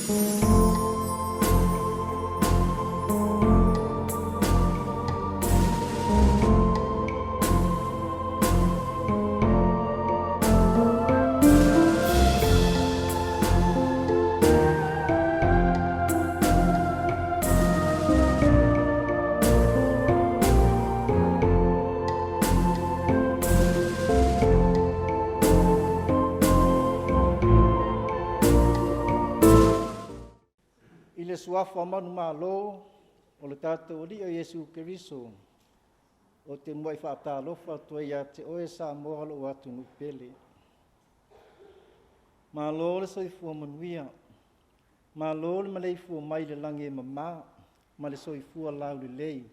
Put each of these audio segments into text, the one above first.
I le Suafa manumalo o le tatou Alii o Iesu Keriso, ou te muai faatalofa atu ai ia te oe Samoa lou atunuu pele. Malo le soifua manuia, malo le maleifua mai i le lagi e mama ma le soifua laulelei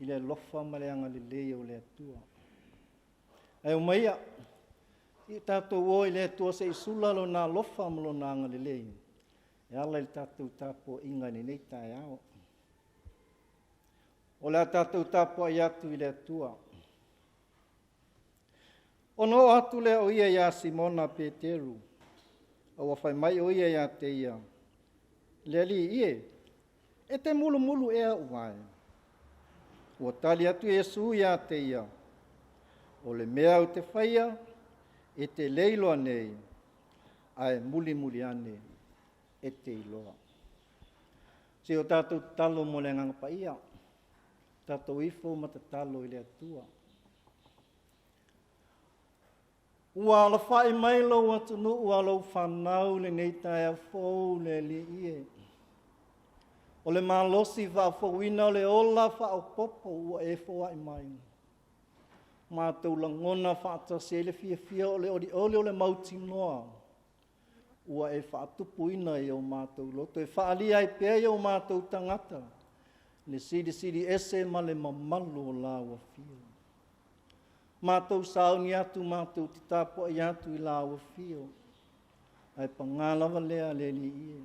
i le alofa ma le agalelei o le Atua. Ae omaia, se i tatou o i le Atua se i sula Lona alofa ma Lona agalelei e ala i le tatou tapuaiga i lenei taeao. O le a tatou tapuai atu i le Atua. Ona oo atu lea o ia ia Simona Peteru, a ua fai mai o ia ia te ia, Le Alii e, e te mulumulu ea ou vae? Ua tali atu Iesu ia te ia, O le mea ou te faia, e te le iloa nei, ae mulimuli ane e te iloa. Se o tatou tatalo mo le Agaga Paia, tatou ifo ma tatalo i le Atua. Ua alafai mai lou atunuu a lou fanau i lenei taeao fou le Alii e. O le malosi faafouina o le ola faaopoopo ua e foai mai. Matou lagona faatasi ai le fiafia o le olioli o le mautinoa ua e faatupuina i o matou loto e faaalia ai pea i o matou tagata le silisili ese ma le mamalu o lau afio. Matou sauni atu matou te tapuai atu i lau afio, ae paga lava lea le Alii e,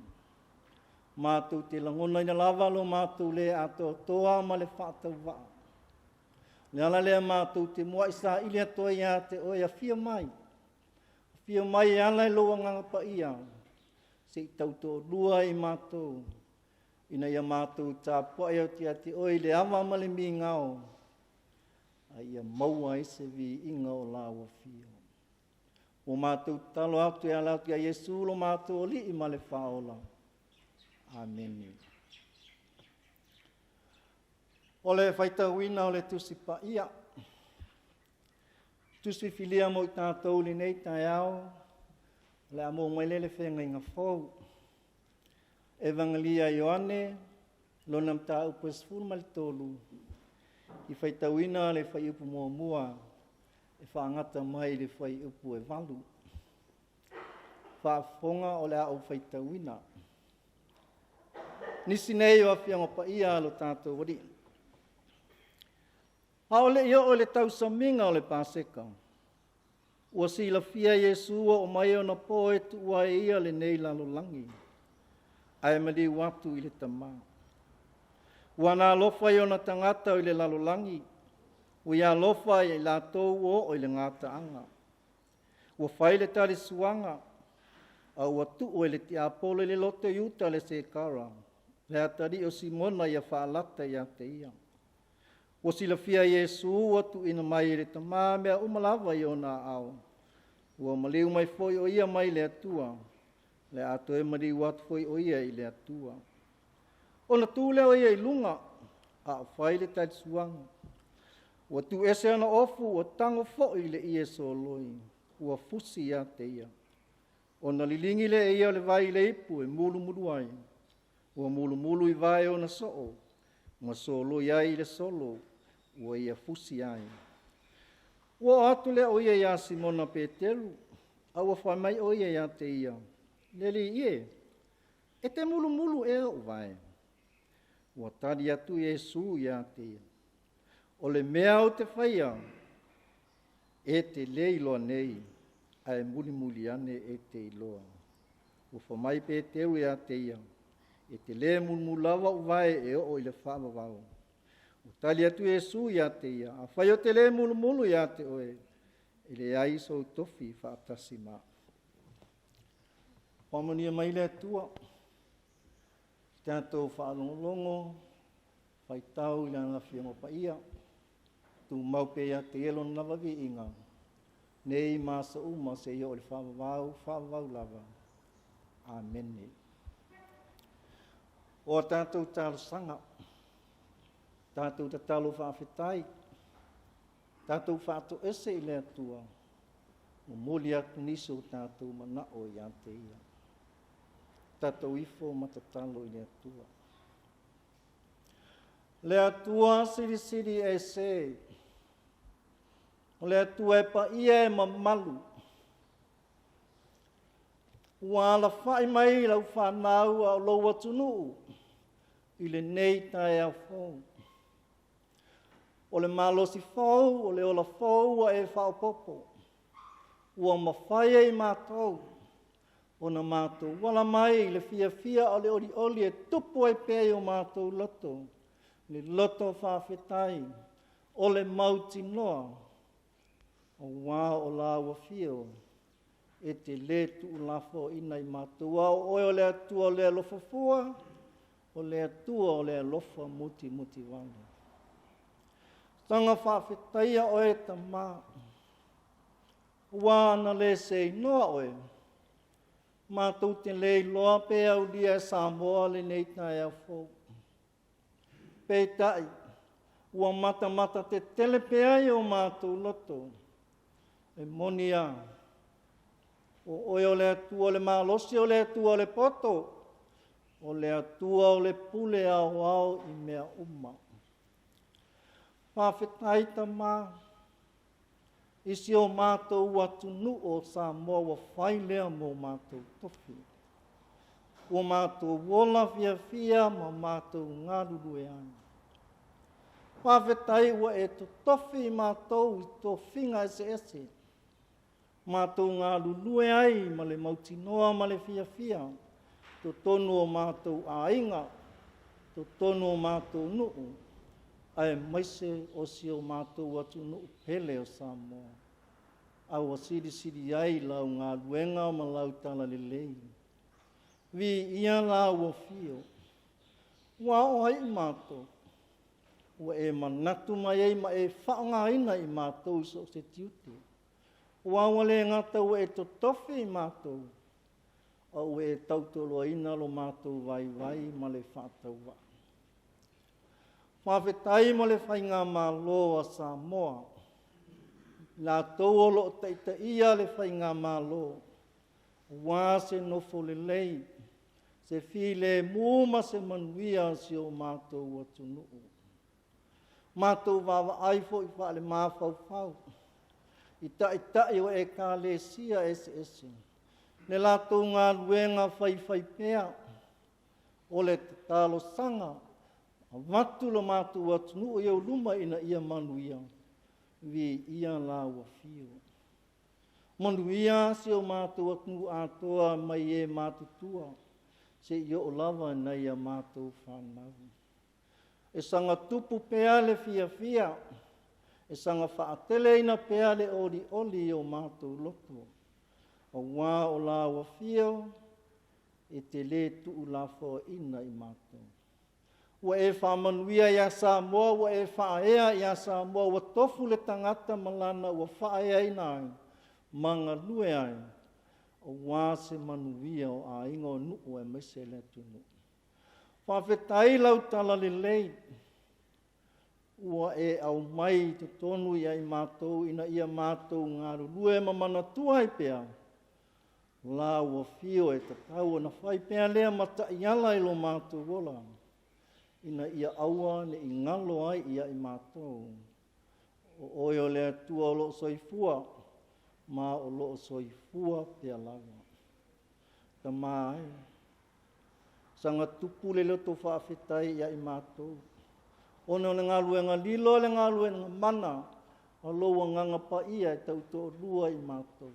matou te lagonaina lava lo matou le atoatoa ma le faatauvaa. O le ala lea matou te muai saili atu ai ia te oe, afio mai, afio mai e ala i lou Agaga Paia, se i tautoalua i matou, ina ia matou tapuai atu ia te oe i le ava ma le migao, a ia maua ai se viiga o lau afio. Ua matou tatalo atu e ala atu ia Iesu lo matou Alii ma le Faaola. Amene. O le faitauina o le Tusi Paia. Tusi filia mo i tatou i lenei taeao, o le a maua mai lea i le Feagaiga Fou. Evagelia a Ioane, lona mataupu e 13, i faitauina le fuaiupu muamua e faagata mai i le fuaiupu e 8. Faafofoga o le a ou faitauina. Nisi nei o Afioaga Paia a lo tatou Alii. A o le i oo i le tausamiga o le Paseka, ua silafia e Iesu ua oo mai ona po e tuua ai e ia lenei lalolagi, ae maliu atu i le Tama. Ua na alofa i ona tagata o i le lalolagi, ua ia alofa ia i latou ua oo i le gataaga. Ua fai le talisuaga, a ua tuu e le tiapolo i le loto o Iuta le sekara, le atalii o Simona ia faalata ia te ia. Ua silafia e Iesu ua tuuina mai e le Tama mea uma lava i ona aao. Ua maliu mai foi o ia mai le Atua, le a toe maliu atu foi o ia i le Atua. Ona tu lea o ia i luga, a o fai le talisuaga. Ua tuu ese ana ofu, ua tago foi i le ie soloi, ua fusi ia te ia. Ona liligi lea e ia o le vai i le ipu e mulumulu ai, ua mulumulu i vae o ona soo, ma soloi ai i le solo ua ia fusi ai. Ua oo atu lea o ia ia Simona Peteru, a ua fai mai o ia ia te ia, Le Alii e, e te mulumulu ea ou vae? Ua tali atu Iesu ia te ia, O le mea ou te faia, e te le iloa nei, ae mulimuli ane e te iloa. Ua fai mai Peteru ia te ia, E te le mulumulu lava ou vae e oo i le faavavau. Ua tali atu Iesu ia te ia, Afai ou te le mulumulu ia te oe, e leai sou tofi faatasi ma au. Faamanuia mai le Atua. Tatou faalogologo, faitau i Lana Afioga Paia, tumau pea ia te Ia Lona lava viiga, nei ma aso uma seia oo i le faavavau, faavavau lava. Amene. O a tatou talosaga, tatou tatalo faafetai, tatou faatoese i le Atua, momoli atu nisi o tatou manao ia te Ia. Tatou ifo ma tatalo i le Atua. Le Atua Silisili Ese, o le Atua e paia e mamalu, ua alafai mai lau fanau a o lou atunuu i lenei taeao fou. O le malosi fou, o le ola fou ua e faaopoopo, ua mafai e i matou ona matou ala mai i le fiafia a o le olioli e tupu ai pea i o matou loto, le loto faafetai o le mautinoa, aua o lau afio e te le tuulafoaina i matou, aua o oe o le Atua o le alofa fua, o le Atua o le alofa mutimutivale. Saga faafetaia oe Tama, aua ana le seinoa oe, matou te le iloa pe aulia e Samoa lenei taeao fou. Peitai, ua matamata tetele pea i o matou loto, e moni lava, o oe o le Atua o le malosi, o le Atua o le poto, o le Atua o le pule aoao i mea uma. Faafetai Tama i si o matou atunuu o Samoa ua fai lea mo matou tofi, ua matou ola fiafia ma matou galulue ai. Faafetai ua e totofi i matou i tofiga eseese, matou galulue ai ma le mautinoa ma le fiafia, totonu o matou aiga, totonu o matou nuu, aemaise o si o matou atunuu pele o Samoa. A ua silisili ai lau galuega ma lau talalelei. Viia lau afio, ua oo ai i matou, ua e manatu mai ai ma e faaaogaina i matou i so o se tiute. Aua ua le gata ua e totofi i matou, a ua e tautoaluaina lo matou vaivai ma le faatauvaa. Faafetai mo le Faigamalo a Samoa, latou o lo o taitaia le Faigamalo, aua se nofo lelei, se filemu ma se manuia o si o matou atunuu. Matou vaavaai foi faale-mafaufau i taitai o Ekalesia eseese, le latou galuega faifaipea o le talosaga, avatu lo matou atunuu i ou luma ina ia manuia, viia lau Afio. Manuia si o matou atunuu atoa mai e matutua seia oo lava i nai a matou fanau. E saga tupu pea le fiafia, e saga faateleina pea le olioli i o matou loto, aua o lau Afio e te le tuulafoaina i matou. Ua e faamanuia ia Samoa, ua e faaea ia Samoa, ua tofu le tagata ma lana ua faaeaina ai ma galue ai, aua se manuia o aiga, o nuu aemaise le atunuu. Faafetai lau talalelei ua e aumai i totonu ia i matou ina ia matou galulue ma manatua ai pea lau afio e tatau ona fai pea lea ma taiala i lo matou ola, ina ia aua ne i galo ai ia i matou. O oe o le Atua o lo o soifua, ma o lo o soifua pea lava. Tama e, saga tupu le loto faafetai ia i matou, ona o le galuega lilo, le galuega mana a lou Agaga Paia e tautoalua i matou.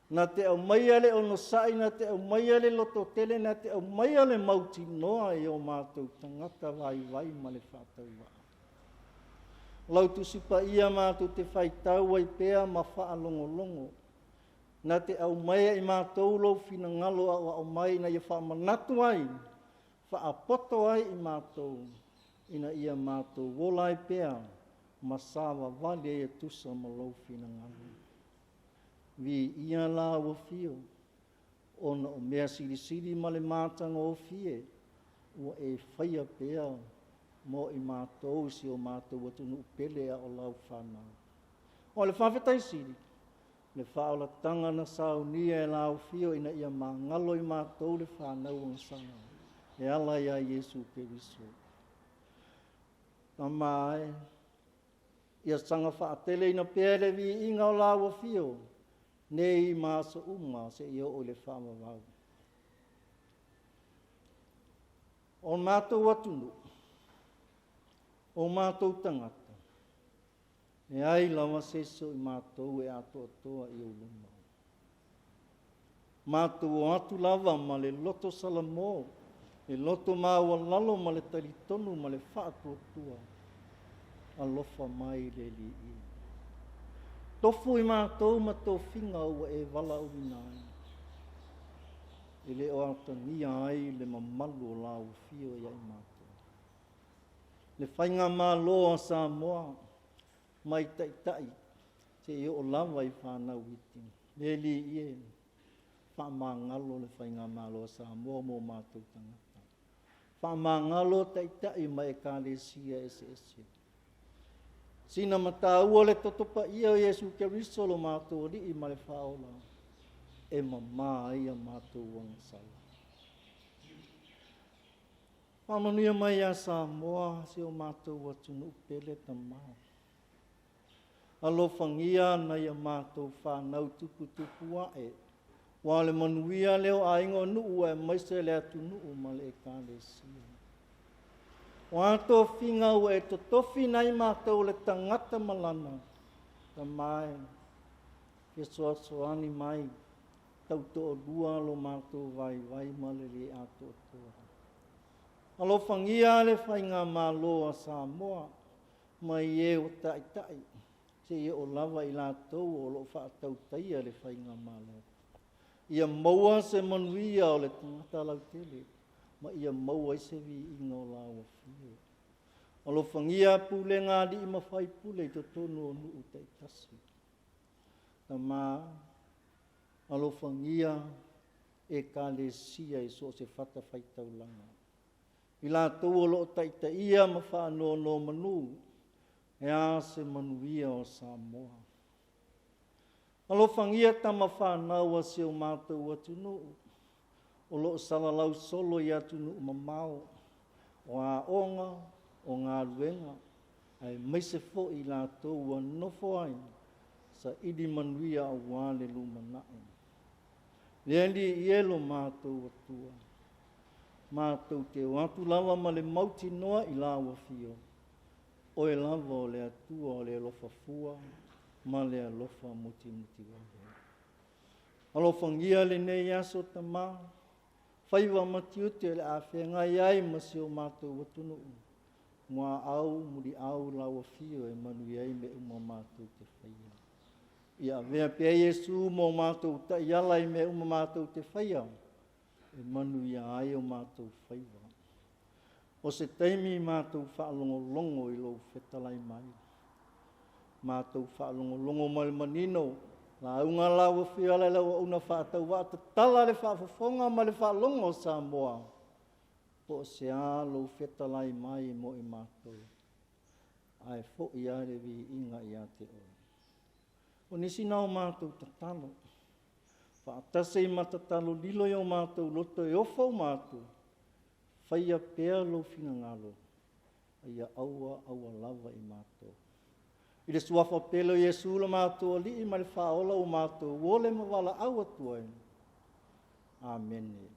Na te aumaia le onosai, na te aumaia le lototele, na te aumaia le mautinoa i o matou tagata vaivai ma le faatauvaa. Lau Tusi Paia matou te faitau ai pea ma faalogologo, na te aumaia i matou lou finagalo aoao mai ina ia faamanatu ai, faapoto ai i matou, ina ia matou ola ai pea ma savavali ai e tusa ma lou finagalo. Viia lau Afio, ona o mea silisili ma le matagofie ua e faia pea mo i matou i si o matou atunuu pele a o lau fanau. O le faafetai sili, le faaolataga na saunia e lau Afio ina ia magalo i matou le fanau agasala e ala ia Iesu Keriso. Tama e, ia saga faateleina pea le viiga o lau Afio, nei ma aso uma seia oo i le faavavau. O matou atunuu, o matou tagata, e leai lava se isi o i matou e atoatoa i ou luma. Matou o atu lava ma le loto salamo, le loto maualalo ma le talitonu ma le faatuatua, alofa mai le Alii. Tofu i matou ma tofiga ua e valaauina ai, e le o atagia ai le mamalu o lau afio ia i matou. Le faigamalo a Samoa mai taitai seia oo lava i fanau iti, le Alii e, faamagalo le faigamalo a Samoa ma o matou tagata. Faamagalo taitai ma ekalesia eseese. Sina mataua le Toto Paia o Iesu Keriso lo matou Alii ma le Faaola, e mama ai a matou agasala. Faamanuia mai ia Samoa, si o matou atunuu pele Tama. Alofagia nai a matou fanau tuputupu ae, aua o le manuia lea o aiga o nuu aemaise le atunuu ma le Ekalesia. O a tofiga ua e totofi nai matou o le tagata ma lana, Tama e, fesoasoani mai, tautoalua lo matou vaivai ma le le atoatoa. Alofagia le faigamalo a Samoa, mai e o taitai seia oo lava i latou o lo o faatautaia le faigamalo. Ia maua se manuia o le tagata lautele ma ia maua ai se viiga o lau Afio. Alofagia pulega a alii ma faipule i totonu o nuu taitasi. Tama, alofagia ekalesia i so o se fatafaitaulaga, i latou o lo o taitaia ma faanonomanu, e a se manuia o Samoa. Alofagia tama fanau a si o matou atunuu o lo o salalau solo i atunuu mamao, o aoga, o galuega, aemaise foi i latou ua nonofo ai, saili manuia aua le lumanai. Le Alii e lo matou Atua, matou te o atu lava ma le mautinoa i lau Afio, Oe lava o le Atua o le alofa fua ma le alofa mutimutivale. Alofagia lenei aso Tama, faiva ma tiute o le a feagai ai ma si o matou atunuu, muaau muliau lau Afio e manuia ai mea uma matou te faia. Ia avea pea Iesu ma o matou taiala i mea uma matou te faia, e manuia ai o matou faiva. O se taimi matou faalogologo i lou fetalai mai, matou faalogologo ma le manino, lauga lau Afio e ala i le auauna faatauvaa, tatala le faafofoga ma le faalogo a Samoa, po o se a lou fetalai mai mo i matou, ae foi lava le viiga ia te oe. O nisi na o matou tatalo, faatasi ai ma tatalo lilo i o matou loto e ofo uma atu, faia pea lou finagalo, a ia aua aua lava i matou. I le suafa pele o Iesu lo matou Alii ma le Faaola ua matou ole ma valaau atu ai. Amene.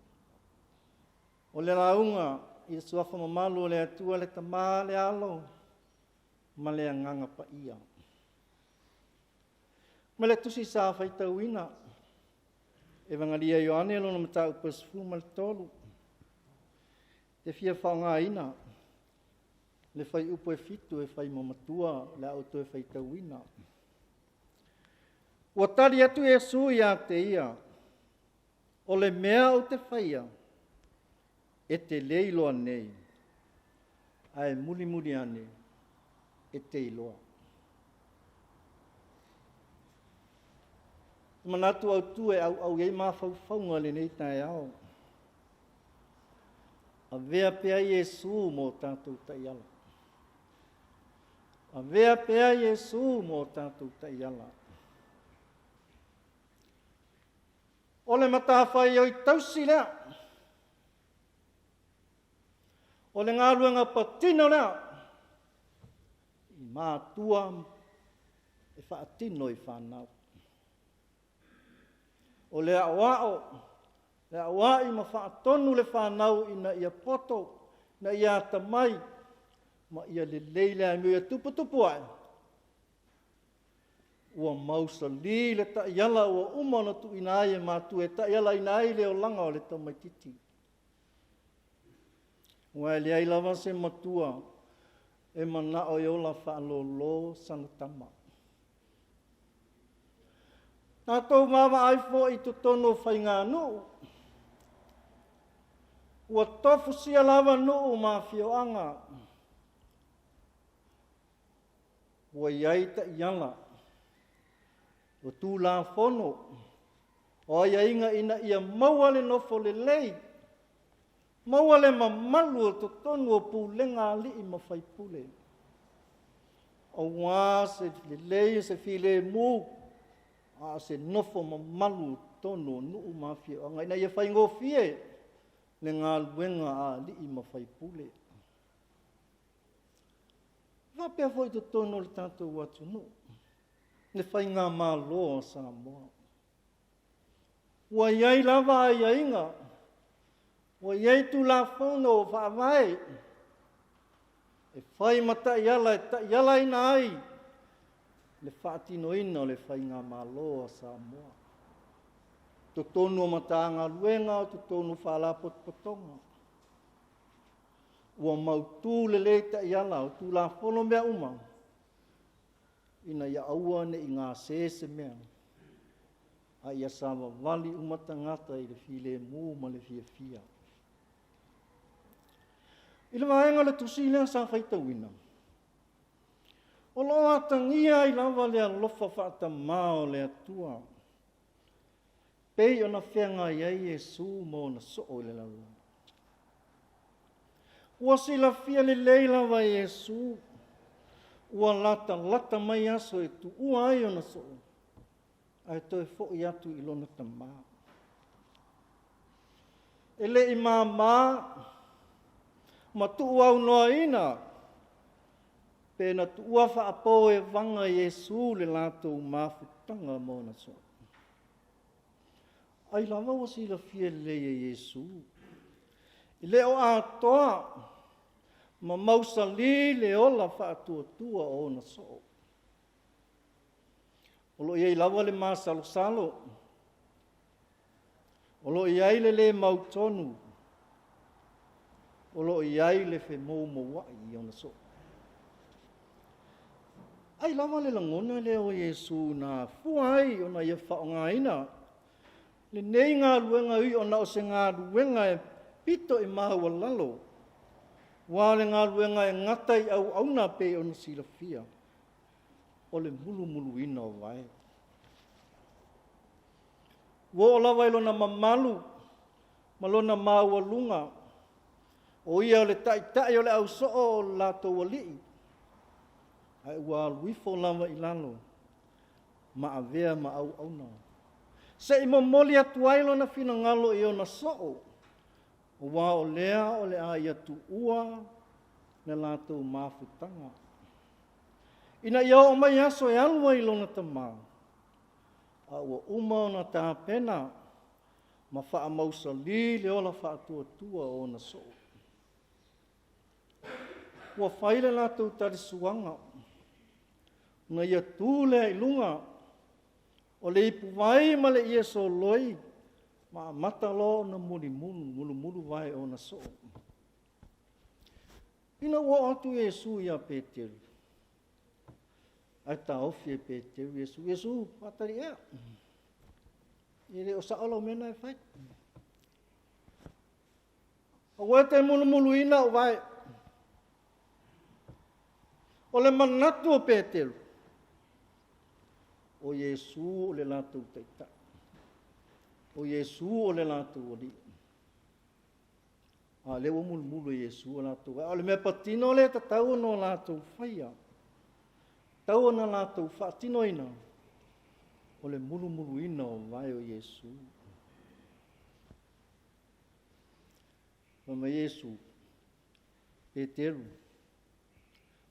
O le lauga i le suafa mamalu o le Atua le Tama, le Alo ma le Agaga Paia. Ma le tusi sa faitauina, Evagelia Ioane lona mataupu e 13. E fia faaaogaina le fuaiupu e 7 e fai ma matua o le a ou toe faitauina. Ua tali atu Iesu ia te ia, o le mea ou te faia, E te le iloa nei, ae mulimuli ane e te iloa. Manatu autu e auau i ai mafaufauga i lenei taeao. Avea pea Iesu mo tatou taiala. Avea pea Iesu mo tatou taiala. O le matafaioi tausi lea. O le galuega patino lea i matua e faatino i fanau. O le aoao, le aoai ma faatonu le fanau ina ia poto, ina ia atamai, ma ia lelei le amio ia tuputupu ae, ua mausali le taiala ua uma ona tuuina ai e matua e taialaina ai le olaga o le tamaitiiti. Aua e leai lava se matua e manao e ola faalolo sana tama. Tatou vaavaai foi i totonu o faiganuu, ua tofusia lava nuu ma afioaga, ua i ai taiala, o Tulafono, o aiaiga ina ia maua le nofo lelei, maua le mamalu o totonu o pulega a alii ma faipule, aua se lelei, se filemu, a o se nofo mamalu i totonu o nuu ma afioaga ina ia faigofie le galuega a alii ma faipule. E faapea foi i totonu o le tatou atunuu, le Faigamalo a Samoa. Ua i ai lava aiaiga, ua i ai Tulafono Faavae e fai ma taiala e taialaina ai le faatinoina o le Faigamalo a Samoa. Totonu o Matagaluega, o totonu o Faalapotopotoga, ua mautu lelei taiala, o Tulafono ma mea uma, ina ia aua ne i gase se mea, a ia savavali uma tagata i le filemu ma le fiafia. I le vaega o le tusi lea sa faitauina, o lo o atagia ai lava le alofa faatamā o le Atua, pei ona feagai ai Iesu ma ona soo i le lalolagi. Ua silafia lelei lava e Iesu, ua latalata mai aso e tuua ai ona soo, ae toe foi atu i lona Tama. E le i mama ma tuuaunoaina pe na tuua faapoevaga e Iesu le latou mafutaga ma ona soo. Ai lava ua silafia lelei e Iesu, e le o atoa ma mausali le ola faatuatua o ona soo. O lo o i ai lava le masalosalo, o lo o i ai le le mautonu, o lo o i ai le femoumouai i ona soo. Ai lava le lagona lea o Iesu na afua ai ona ia faaaogaina lenei galuega e ui ona o se galuega e pito i maualalo, aua o le galuega e gata i auauna pei ona silafia, o le mulumuluina o vae. Ua oo lava i lona mamalu ma lona maualuga, o ia o le taitai o le ausoo o le latou alii, ae ua alu ifo lava i lalo ma avea ma auauna, se i momoli atu ai lona finagalo i ona soo, aua o lea o le a ia tuua le latou mafutaga, ina ia oo mai aso e alu ai i lona Tama, a ua uma ona tapena ma faamausali le ola faatuatua o ona soo. Ua fai le latou talisuaga, na ia tu lea i luga o le ipuvai ma le ie soloi, ma amata loa ona mulumulu vae o ona soo. Ina ua oo atu Iesu ia Peteru, ae taofi e Peteru Iesu, Iesu, faatali ea, e le o sao lau mea lena e fai. Aua e te mulumuluina ou vae. O le manatu o Petelo, o Iesu o le latou Taitai, o Iesu o le latou Alii. A o lea ua mulumulu e Iesu o latou vae. A o le mea patino lea e tatau ona o latou faia, tatau ona latou faatinoina, o le mulumuluina o vae o Iesu. Fai mai Iesu, Petelo,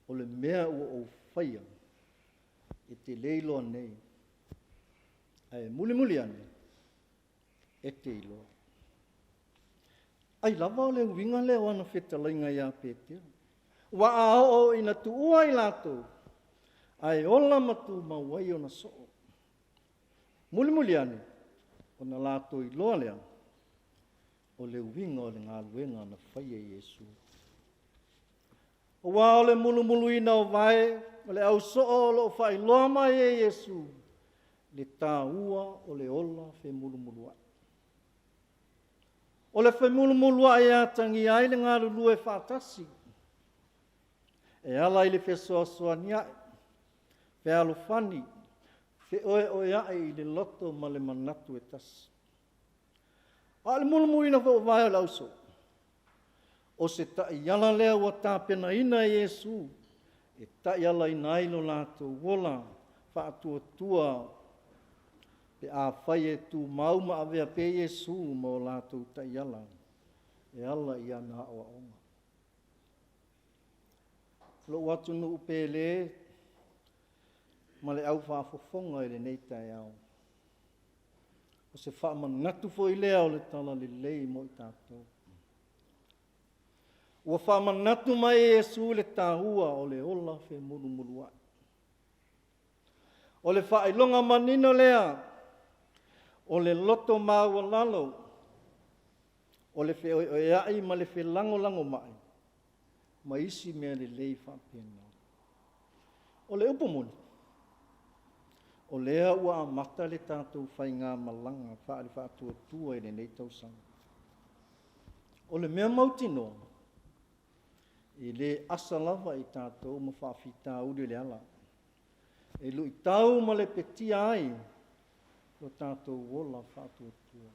o le mea ua ou faia, e te le iloa nei, ae mulimuli ane, e te iloa. Ai lava o le uiga lea o ana fetalaiga ia Petelo. Ua a oo ina tuua i latou, ae ola ma tumau ai ona soo. Mulimuli ane, ona latou iloa lea, o le uiga o le galuega na faia e Iesu. Aua o le mulumuluina o vae, o le ausoo o lo o faailoa mai e Iesu, le taua o le ola femulumuluai. O le femulumuluai e atagia ai le galulue faatasi, e ala i le fesoasoania'i, fealofani, feoeoea'i i le loto ma le manatu e tasi. A o le mulumuluina foi o vae o le ausoo, o se taiala lea ua tapenaina e Iesu e taialaina ai lo latou ola faatuatua pe afai e tumau ma avea pea Iesu ma o latou taiala e ala i ana aoaoga. Lou atunuu pele ma le au faafofoga i lenei taeao, o se faamanatu foi lea o le Talalelei mo i tatou. Ua faamanatu mai e Iesu le taua o le ola femulumuluai. O le faailoga manino lea o le loto maualalo, o le feoeoea'i ma le felagolagomai ma isi mea lelei faapena. O le upu moni, o lea ua amata le tatou faigamalaga faale-faatuatua i lenei tausaga. O le mea mautinoa, e le asa lava i tatou ma faafitauli o le ala, e luitau ma lepetia ai lo tatou ola faatuatua.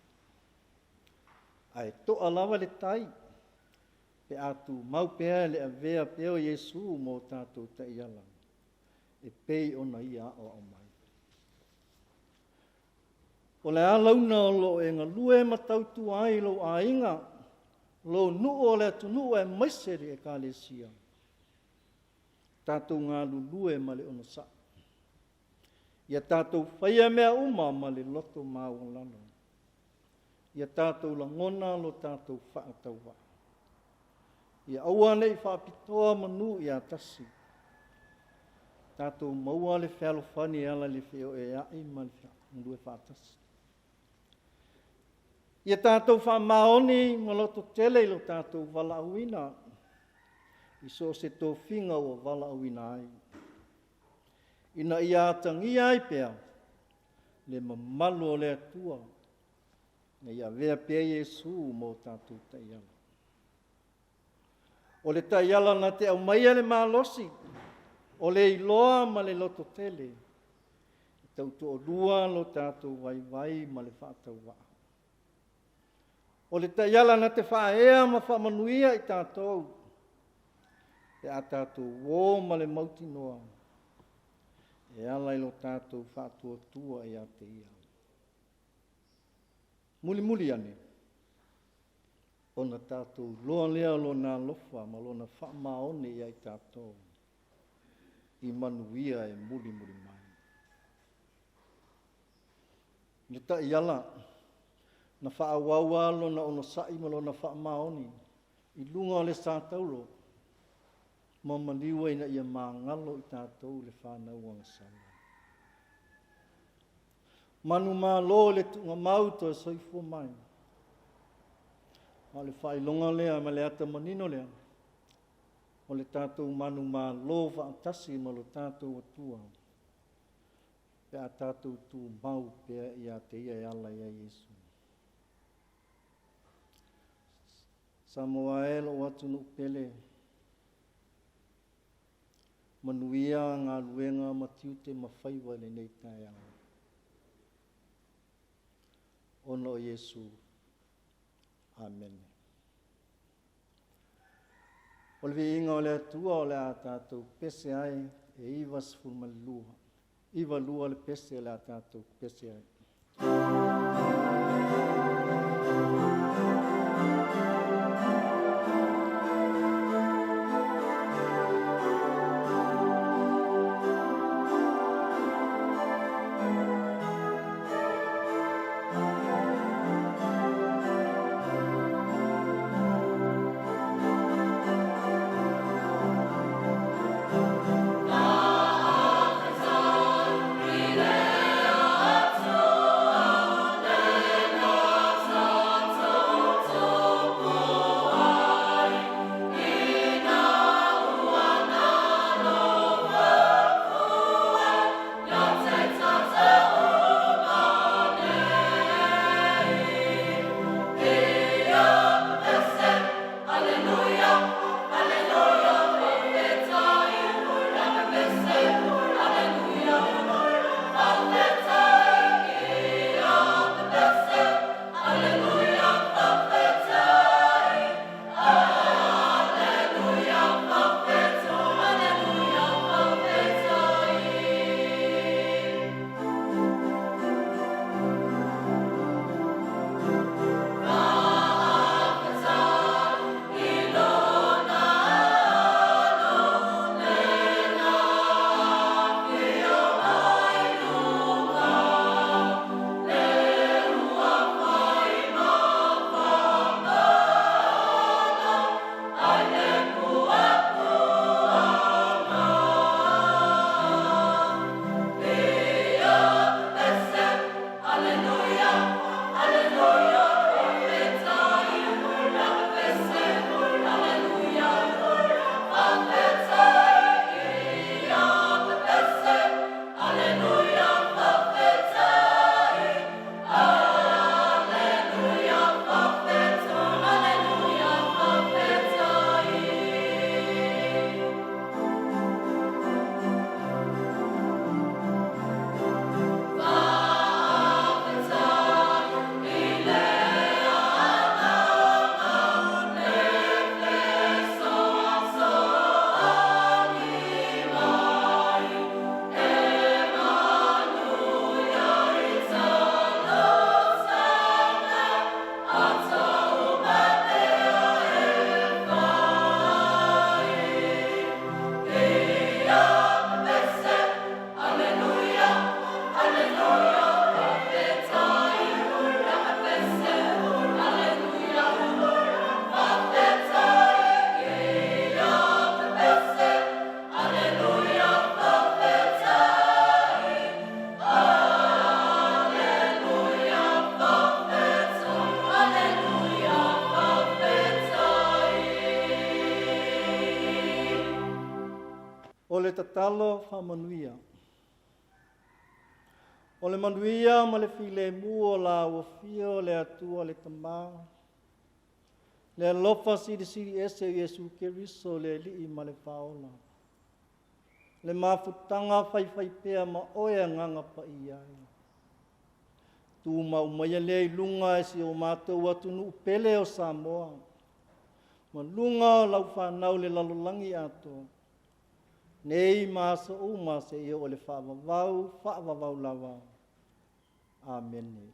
Ae to'a lava le tai pe a tumau pea le avea pea o Iesu ma o tatou taiala e pei ona Ia aoao mai. O le a launa o lo o e galue ma tautua ai i lou aiga, lou nuu o le atunuu aemaise le Ekalesia, tatou galulue ma le onosai. Ia tatou faia mea uma ma le loto maualalo. Ia tatou lagona lo tatou faatauvaa. Ia aua ne i faapitoa manu ia tasi. Tatou maua le fealofani e ala i le feoeoea'i ma le galulue faatasi. Ia tatou faamaoni ma lototele i lo tatou valaauina i so o se tofiga ua valaauina ai, ina ia atagia ai pea le mamalu o le Atua, ina ia avea pea Iesu ma o tatou taiala. O le taiala na te aumaia le malosi, o le iloa ma le lototele, e tautoalua lo tatou vaivai ma le faatauvaa. O le taiala na te faaea ma faamanuia i tatou, pe a tatou o ma le mautinoa e ala i lo tatou faatuatua ia te Ia. Mulimuli ane, ona tatou iloa lea o Lona alofa ma Lona faamaoni ia i tatou i manuia e mulimuli mai. Le taiala na faaauau lava lona onosai ma lona faamaoni i luga o le satauro ma maliu ina ia magalo i tatou le fanau agasala. Manumalo i le tuugamau toe soifua mai. A o le faailoga lea ma le ata manino lea, o le tatou manumalo faatasi ma lo tatou Atua, pe a tatou tumau pea ia te ia e ala ia Iesu. Samoa e lou atunuu pele, manuia galuega ma tiute ma faiva i lenei taeao. Ona o Iesu. Amene. O le viiga o le Atua o le a tatou pese ai e 92. 92 le pese o le a tatou pese ai. O le tatalo faamanuia. O le manuia ma le filemu o la ua fia o le Atua le Tama, le alofa silisili ese o Iesu Keriso le Alii ma le Faaola, le mafutaga faifaipea ma oe Agaga Paia e. Tumau maia lea i luga e si o matou atunuu pele o Samoa, ma luga o lau fanau le lalolagi atoa, nei ma aso uma seia oo i le faavavau, faavavau lava. Amene.